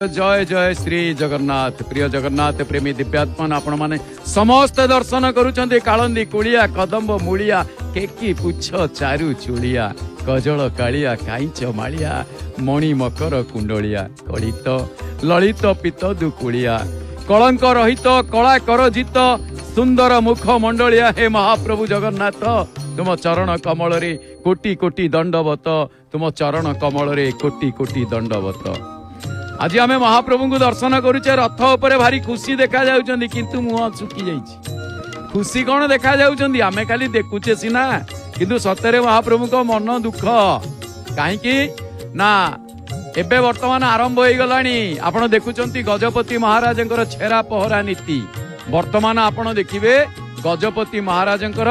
ଜୟ ଜୟ ଶ୍ରୀ ଜଗନ୍ନାଥ। ପ୍ରିୟ ଜଗନ୍ନାଥ ପ୍ରେମୀ ଦିବ୍ୟାତ୍ମନ, ଆପଣମାନେ ସମସ୍ତେ ଦର୍ଶନ କରୁଛନ୍ତି କାଳନ୍ଦୀ କୁଳିଆ, କଦମ୍ବ ମୂଳିଆ, କେକି ପୁଚ୍ଛ ଚାରୁ ଚୁଳିଆ, କଜଳ କାଳିଆ, କାଇଁଚ ମାଳିଆ, ମଣି ମକର କୁଣ୍ଡଳିଆ, କଳିତ ଲଳିତ ପିତ ଦୁକୁଳିଆ, କଳଙ୍କ ରହିତ କଳା କର ଜିତ, ସୁନ୍ଦର ମୁଖ ମଣ୍ଡଳିଆ। ହେ ମହାପ୍ରଭୁ ଜଗନ୍ନାଥ, ତୁମ ଚରଣ କମଳରେ କୋଟି କୋଟି ଦଣ୍ଡବତ, ତୁମ ଚରଣ କମଳରେ କୋଟି କୋଟି ଦଣ୍ଡବତ। ଆଜି ଆମେ ମହାପ୍ରଭୁଙ୍କୁ ଦର୍ଶନ କରୁଛେ ରଥ ଉପରେ, ଭାରି ଖୁସି ଦେଖାଯାଉଛନ୍ତି, କିନ୍ତୁ ମୁହଁ ଶୁଖି ଯାଇଛି। ଖୁସି କଣ ଦେଖାଯାଉଛନ୍ତି, ଆମେ ଖାଲି ଦେଖୁଛେ ସିନା, କିନ୍ତୁ ସତରେ ମହାପ୍ରଭୁଙ୍କ ମନ ଦୁଃଖ। କାହିଁକି ନା ଏବେ ବର୍ତ୍ତମାନ ଆରମ୍ଭ ହେଇଗଲାଣି, ଆପଣ ଦେଖୁଛନ୍ତି ଗଜପତି ମହାରାଜଙ୍କର ଛେରା ପହରା ନୀତି। ବର୍ତ୍ତମାନ ଆପଣ ଦେଖିବେ ଗଜପତି ମହାରାଜଙ୍କର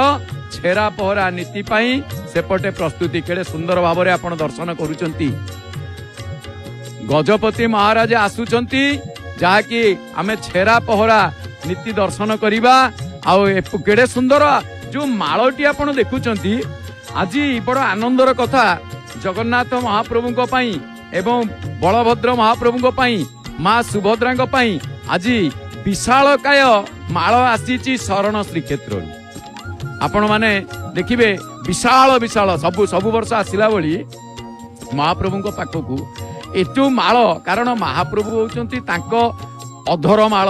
ଛେରା ପହରା ନୀତି ପାଇଁ ସେପଟେ ପ୍ରସ୍ତୁତି କେଡ଼େ ସୁନ୍ଦର ଭାବରେ ଆପଣ ଦର୍ଶନ କରୁଛନ୍ତି। ଗଜପତି ମହାରାଜ ଆସୁଛନ୍ତି, ଯାହାକି ଆମେ ଛେରା ପହରା ନୀତି ଦର୍ଶନ କରିବା। ଆଉ କେଡ଼େ ସୁନ୍ଦର ଯୋଉ ମାଳଟି ଆପଣ ଦେଖୁଛନ୍ତି, ଆଜି ବଡ଼ ଆନନ୍ଦର କଥା ଜଗନ୍ନାଥ ମହାପ୍ରଭୁଙ୍କ ପାଇଁ ଏବଂ ବଳଭଦ୍ର ମହାପ୍ରଭୁଙ୍କ ପାଇଁ, ମା ସୁଭଦ୍ରାଙ୍କ ପାଇଁ ଆଜି ବିଶାଳକାୟ ମାଳ ଆସିଛି ଶରଣ ଶ୍ରୀକ୍ଷେତ୍ରରୁ। ଆପଣମାନେ ଦେଖିବେ ବିଶାଳ ବିଶାଳ ସବୁ ସବୁ ବର୍ଷ ଆସିଲା ଭଳି ମହାପ୍ରଭୁଙ୍କ ପାଖକୁ ଏଠୁ ମାଳ, କାରଣ ମହାପ୍ରଭୁ ହେଉଛନ୍ତି ତାଙ୍କ ଅଧର ମାଳ,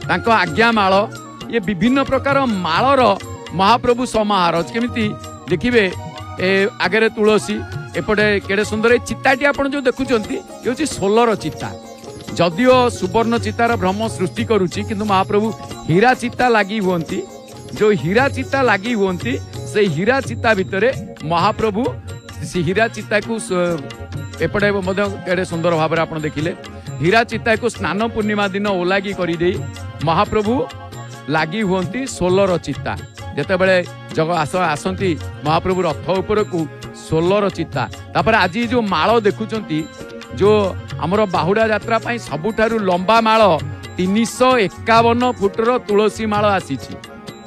ତାଙ୍କ ଆଜ୍ଞା ମାଳ। ଇଏ ବିଭିନ୍ନ ପ୍ରକାର ମାଳର ମହାପ୍ରଭୁ ସମାହାର। କେମିତି ଦେଖିବେ, ଏ ଆଗରେ ତୁଳସୀ, ଏପଟେ କେଡ଼େ ସୁନ୍ଦର ଏ ଚିତାଟି ଆପଣ ଯୋଉ ଦେଖୁଛନ୍ତି, ଇଏ ହେଉଛି ସୋଲର ଚିତା। ଯଦିଓ ସୁବର୍ଣ୍ଣ ଚିତାର ଭ୍ରମ ସୃଷ୍ଟି କରୁଛି, କିନ୍ତୁ ମହାପ୍ରଭୁ ହୀରା ଚିତା ଲାଗି ହୁଅନ୍ତି। ଯୋଉ ହୀରା ଚିତା ଲାଗି ହୁଅନ୍ତି, ସେଇ ହୀରା ଚିତା ଭିତରେ ମହାପ୍ରଭୁ ସେ ହୀରା ଚିତାକୁ ଏପଟେ ମଧ୍ୟ କେଡ଼େ ସୁନ୍ଦର ଭାବରେ ଆପଣ ଦେଖିଲେ, ହୀରା ଚିତାକୁ ସ୍ନାନ ପୂର୍ଣ୍ଣିମା ଦିନ ଓଲାଗି କରିଦେଇ ମହାପ୍ରଭୁ ଲାଗି ହୁଅନ୍ତି ସୋଲର ଚିତା। ଯେତେବେଳେ ଜଗ ଆସନ୍ତି ମହାପ୍ରଭୁ ରଥ ଉପରକୁ ସୋଲର ଚିତା। ତାପରେ ଆଜି ଯୋଉ ମାଳ ଦେଖୁଛନ୍ତି, ଯୋଉ ଆମର ବାହୁଡ଼ା ଯାତ୍ରା ପାଇଁ ସବୁଠାରୁ ଲମ୍ବା ମାଳ 351 ଫୁଟର ତୁଳସୀ ମାଳ ଆସିଛି।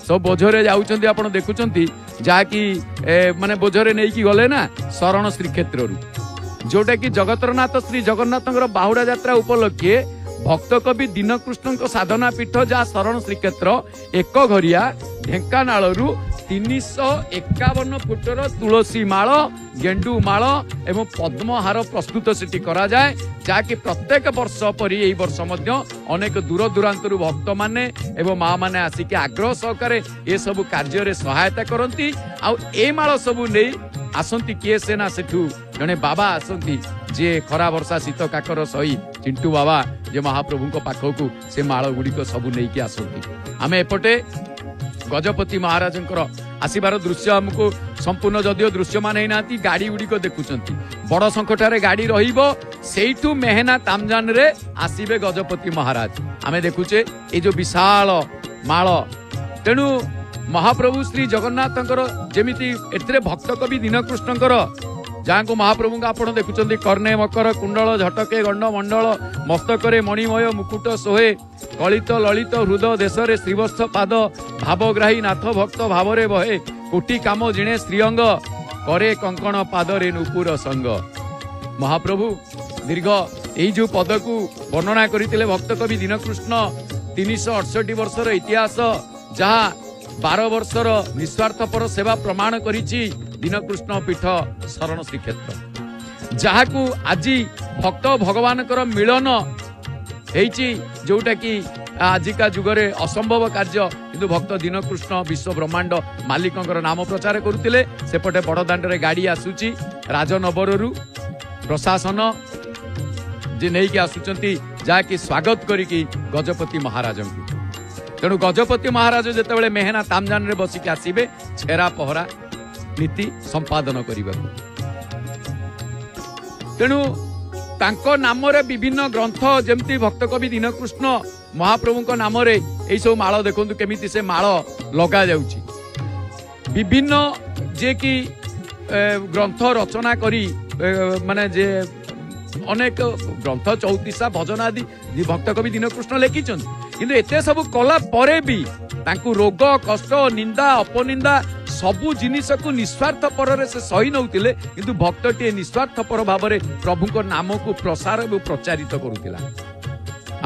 ସବୁ ବୋଝରେ ଯାଉଛନ୍ତି, ଆପଣ ଦେଖୁଛନ୍ତି, ଯାହାକି ମାନେ ବୋଝରେ ନେଇକି ଗଲେ ନା ଶରଣ ଶ୍ରୀକ୍ଷେତ୍ରରୁ, ଯୋଉଟା କି ଜଗତରନାଥ ଶ୍ରୀ ଜଗନ୍ନାଥଙ୍କର ବାହୁଡ଼ା ଯାତ୍ରା ଉପଲକ୍ଷେ ଭକ୍ତ କବି ଦୀନକୃଷ୍ଣଙ୍କ ସାଧନା ପୀଠ ଯାହା ଶରଣ ଶ୍ରୀକ୍ଷେତ୍ର ଏକ ଘରିଆ ଢେଙ୍କାନାଳରୁ 351 ଫୁଟର ତୁଳସୀ ମାଳ, ଗେଣ୍ଡୁ ମାଳ ଏବଂ ପଦ୍ମହାର ପ୍ରସ୍ତୁତ ସେଠି କରାଯାଏ, ଯାହାକି ପ୍ରତ୍ୟେକ ବର୍ଷ ପରି ଏଇ ବର୍ଷ ମଧ୍ୟ ଅନେକ ଦୂର ଦୂରାନ୍ତରୁ ଭକ୍ତମାନେ ଏବଂ ମା ମାନେ ଆସିକି ଆଗ୍ରହ ସହକାରେ ଏସବୁ କାର୍ଯ୍ୟରେ ସହାୟତା କରନ୍ତି। ଆଉ ଏ ମାଳ ସବୁ ନେଇ ଆସନ୍ତି କିଏ ସେ ନା ସେଠୁ ଜଣେ ବାବା ଆସନ୍ତି, ଯିଏ ଖରା ବର୍ଷା ଶୀତ କାକର ସହି ଚିଣ୍ଟୁ ବାବା, ଯେ ମହାପ୍ରଭୁଙ୍କ ପାଖକୁ ସେ ମାଳ ଗୁଡ଼ିକ ସବୁ ନେଇକି ଆସନ୍ତି। ଆମେ ଏପଟେ ଗଜପତି ମହାରାଜଙ୍କର ଆସିବାର ଦୃଶ୍ୟ ଆମକୁ ସମ୍ପୂର୍ଣ୍ଣ ଯଦିଓ ଦୃଶ୍ୟମାନ ହେଇନାହାନ୍ତି, ଗାଡ଼ି ଗୁଡ଼ିକ ଦେଖୁଛନ୍ତି। ବଡ଼ ଶଙ୍ଖଠାରେ ଗାଡ଼ି ରହିବ, ସେଇଠୁ ମେହେନା ତାମଜାନରେ ଆସିବେ ଗଜପତି ମହାରାଜ। ଆମେ ଦେଖୁଛେ ଏଇ ଯୋଉ ବିଶାଳ ମାଳ। ତେଣୁ ମହାପ୍ରଭୁ ଶ୍ରୀ ଜଗନ୍ନାଥଙ୍କର ଯେମିତି ଏଥିରେ ଭକ୍ତ କବି ଦୀନକୃଷ୍ଣଙ୍କର, ଯାହାଙ୍କୁ ମହାପ୍ରଭୁଙ୍କୁ ଆପଣ ଦେଖୁଛନ୍ତି, କର୍ଣ୍ଣେ ମକର କୁଣ୍ଡଳ ଝଟକେ ଗଣ୍ଡ ମଣ୍ଡଳ, ମସ୍ତକରେ ମଣିମୟ ମୁକୁଟ ଶୋହେ, କଳିତ ଲଳିତ ହୃଦ ଦେଶରେ ଶ୍ରୀବତ୍ସ ପାଦ, ଭାବଗ୍ରାହୀ ନାଥ ଭକ୍ତ ଭାବରେ ବହେ, କୋଟି କାମ ଜିଣେ ଶ୍ରୀଅଙ୍ଗ, କରେ କଙ୍କଣ ପାଦରେ ନୂପୁର ସଙ୍ଗ। ମହାପ୍ରଭୁ ଦୀର୍ଘ ଏଇ ଯୋଉ ପଦକୁ ବର୍ଣ୍ଣନା କରିଥିଲେ ଭକ୍ତ କବି ଦୀନକୃଷ୍ଣ, 368 ବର୍ଷର ଇତିହାସ, ଯାହା 12 ବର୍ଷର ନିସ୍ୱାର୍ଥପର ସେବା ପ୍ରମାଣ କରିଛି ଦୀନକୃଷ୍ଣ ପୀଠ ଶରଣ ଶ୍ରୀକ୍ଷେତ୍ର, ଯାହାକୁ ଆଜି ଭକ୍ତ ଭଗବାନଙ୍କର ମିଳନ ହେଇଛି, ଯୋଉଟା କି ଆଜିକା ଯୁଗରେ ଅସମ୍ଭବ କାର୍ଯ୍ୟ। କିନ୍ତୁ ଭକ୍ତ ଦୀନକୃଷ୍ଣ ବିଶ୍ୱ ବ୍ରହ୍ମାଣ୍ଡ ମାଲିକଙ୍କର ନାମ ପ୍ରଚାର କରୁଥିଲେ। ସେପଟେ ବଡ଼ଦାଣ୍ଡରେ ଗାଡ଼ି ଆସୁଛି ରାଜନବରରୁ, ପ୍ରଶାସନ ଯେ ନେଇକି ଆସୁଛନ୍ତି, ଯାହାକି ସ୍ୱାଗତ କରିକି ଗଜପତି ମହାରାଜଙ୍କୁ। ତେଣୁ ଗଜପତି ମହାରାଜ ଯେତେବେଳେ ମେହେନା ତାମଜାନରେ ବସିକି ଆସିବେ ଛେରା ପହରା ନୀତି ସମ୍ପାଦନ କରିବାକୁ, ତେଣୁ ତାଙ୍କ ନାମରେ ବିଭିନ୍ନ ଗ୍ରନ୍ଥ, ଯେମିତି ଭକ୍ତ କବି ଦୀନକୃଷ୍ଣ ମହାପ୍ରଭୁଙ୍କ ନାମରେ ଏଇସବୁ ମାଳ ଦେଖନ୍ତୁ କେମିତି ସେ ମାଳ ଲଗାଯାଉଛି। ବିଭିନ୍ନ ଯିଏକି ଗ୍ରନ୍ଥ ରଚନା କରି, ମାନେ ଯେ ଅନେକ ଗ୍ରନ୍ଥ ଚଉତିଶା ଭଜନ ଆଦି ଭକ୍ତ କବି ଦୀନକୃଷ୍ଣ ଲେଖିଛନ୍ତି, କିନ୍ତୁ ଏତେ ସବୁ କଲା ପରେ ବି ତାଙ୍କୁ ରୋଗ, କଷ୍ଟ, ନିନ୍ଦା, ଅପନିନ୍ଦା ସବୁ ଜିନିଷକୁ ନିସ୍ୱାର୍ଥପରରେ ସେ ସହି ନେଉଥିଲେ, କିନ୍ତୁ ଭକ୍ତଟିଏ ନିସ୍ୱାର୍ଥପର ଭାବରେ ପ୍ରଭୁଙ୍କ ନାମକୁ ପ୍ରସାର ଏବଂ ପ୍ରଚାରିତ କରୁଥିଲା।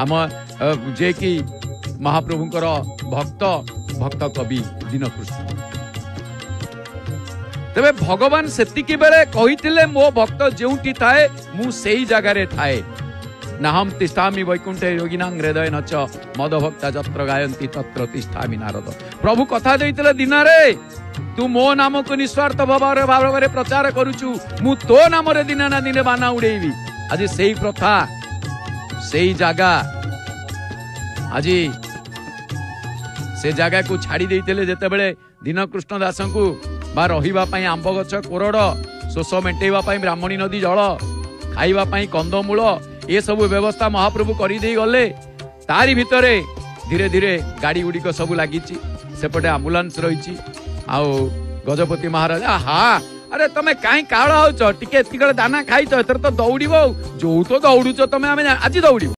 ଆମ ଯିଏକି ମହାପ୍ରଭୁଙ୍କର ଭକ୍ତ, ଭକ୍ତ କବି ଦୀନକୃଷ୍ଣ। ତେବେ ଭଗବାନ ସେତିକି ବେଳେ କହିଥିଲେ, ମୋ ଭକ୍ତ ଯେଉଁଠି ଥାଏ ମୁଁ ସେଇ ଜାଗାରେ ଥାଏ। ନାହମ ତିଷ୍ଠାମି ବୈକୁଣ୍ଠେ ଯୋଗିନାଂ ହୃଦୟ ନଚ ମଦଭକ୍ତା ଯତ୍ର ଗାୟନ୍ତି ତତ୍ର ତିଷ୍ଠାମି ନାରଦ। ପ୍ରଭୁ କଥା ଦେଇଥିଲେ, ଦିନରେ ତୁ ମୋ ନାମକୁ ନିସ୍ୱାର୍ଥ ଭାବରେ ପ୍ରଚାର କରୁଛୁ, ମୁଁ ତୋ ନାମରେ ଦିନେ ନା ଦିନେ ବାନା ଉଡେଇବି। ଆଜି ସେଇ ପ୍ରଥା, ସେଇ ଜାଗା, ଆଜି ସେ ଜାଗାକୁ ଛାଡ଼ି ଦେଇଥିଲେ ଯେତେବେଳେ ଦୀନକୃଷ୍ଣ ଦାସଙ୍କୁ ବା ରହିବା ପାଇଁ ଆମ୍ବ ଗଛ କୋରଡ଼, ଶୋଷ ମେଣ୍ଟେଇବା ପାଇଁ ବ୍ରାହ୍ମଣୀ ନଦୀ ଜଳ, ଖାଇବା ପାଇଁ କନ୍ଦମୂଳ, ଏସବୁ ବ୍ୟବସ୍ଥା ମହାପ୍ରଭୁ କରିଦେଇ ଗଲେ। ତାରି ଭିତରେ ଧୀରେ ଧୀରେ ଗାଡ଼ି ଗୁଡ଼ିକ ସବୁ ଲାଗିଛି, ସେପଟେ ଆମ୍ବୁଲାନ୍ସ ରହିଛି। ଆଉ ଗଜପତି ମହାରାଜା, ହା ଆରେ ତମେ କାହିଁ କାଳ ହଉଛ, ଟିକେ ଏତିକି ଦାନା ଖାଇଛ, ଏଥର ତ ଦୌଡ଼ିବ। ଆଉ ଯୋଉ ତ ଦୌଡୁଛ ତମେ, ଆମେ ଆଜି ଦୌଡ଼ିବ।